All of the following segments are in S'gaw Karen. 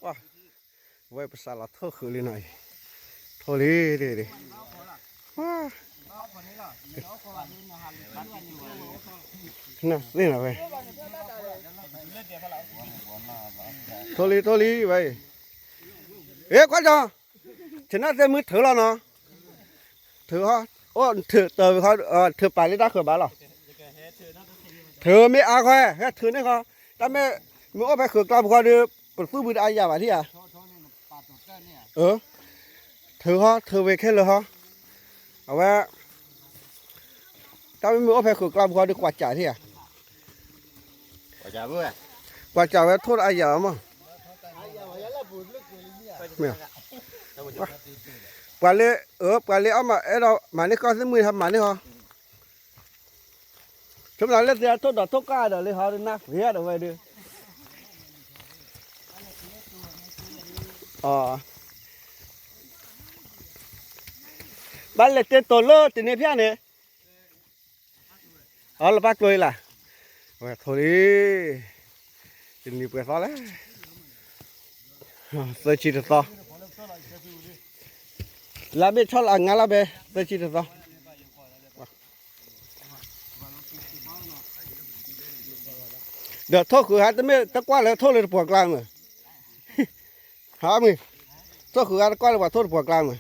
ပှၤ, ဝဲပစးလီၤထိၣ်ဃုာ်လံနီၤအံၤ, ထိၣ်လံ, နသ့ၣ်နီၤဝဲ, ထိၣ်လံ ထိၣ်လံဝဲအံၤ, အ့ ကွၢ်ကၠီ, ဆ့ၣ်နီၤသ့ၣ်မုၢ်ထုးလီၤနီၤ, ထုး, အိၣ်ထုးတၢ်ဝံၤဃီ, ထုးပာ်လၢတၢ်ဃုာ်ဘၣ်လီၤ, ထုးမ့ၢ်အါဃီ, ဟဲထုးန့ၢ်ဃီ, တၢ်မ့ၢ်, မ့ၢ်အိၣ်ဖဲဃုာ်ကျါပူၤဃီဒီး, ပသူၣ်ဘုတအါယၤဘၣ်ထံၣ်ဧါ, ထုးဟီ ထုးဝဲခဲလၢာ်ဟီ, အဝဲ, တၢ်မ့ၢ်မ့ၢ်အိၣ်ဖဲဃုာ်ကျါပူၤဃီဒီး ကွၢ်စးထံၣ်ဧါ, ကွၢ်စးဝဲထိၣ်တအါယၤမး, ပှၤလၢ, အၢ ပှၤလၢအီၣ်မး အဲၣ်ဒိးမၤန့ၢ်ကီၢ်သ့ၣ်မုၢ်ဟဲမၤန့ၢ်ဟီ, ဆိမနၤလၢသ့ၣ်ထိၣ်ဒီးထိၣ်ကၢ်ဒီးလံဟီဒုး နၢ်ပှ့ၤဒီးဝဲဒုး, ဘၣ်လဲၤတ့တိၤလၢတန့ၢ်ဖၠၣ်န့ၣ်, အီလၢပၢ်ကျိအံၤလၢ်, ဝဲထိၣ်လံ, တနံၤပှဲၤသီလဲၣ်, သၢဆံတသီ, လါမ့ၢ်ဆီလီၤအငါလီၤဘဲ, သၢဆံတသီ ဒီးထိၣ်ဃုာ်ဟးတမ့ၢ်တကွၢ်လၢထိၣ်လၢတပှီၤကျါမး, ဟါမုၢ်, ထိၣ်ဃုာ်ဟးတကွၢ်လၢပှၤထိၣ်တပှီၤကျါမး,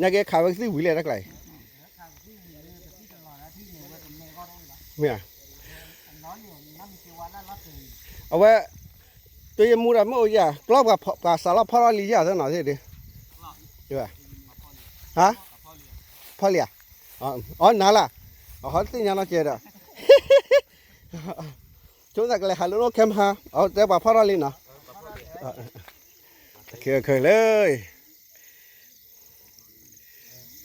ညါက့ၤခးဝဲကသံၣ်ဝံၤလဲၣ်တကျါအံၤ, မ့ၢ်, အဝဲ, တယမူဒီးမ့ၢ်အိၣ်ယၤ ကျီပှၤစးလီၤဖီၣ်ထီၣ်လံယၤသနီၤသ့ၣ်ဒုး, ဟါ, ဖီၣ်လံဧါ, အီနၤလၢ်, အဟီသ့ၣ်ညါနီၢ်ကဲဒီး, ဆိသးကလဲၤဟးလၢအိၣ်ခဲမဟါ, အတဲပှၤဖီၣ်ထီၣ်လံနီၤ, ခဲခဲလၢ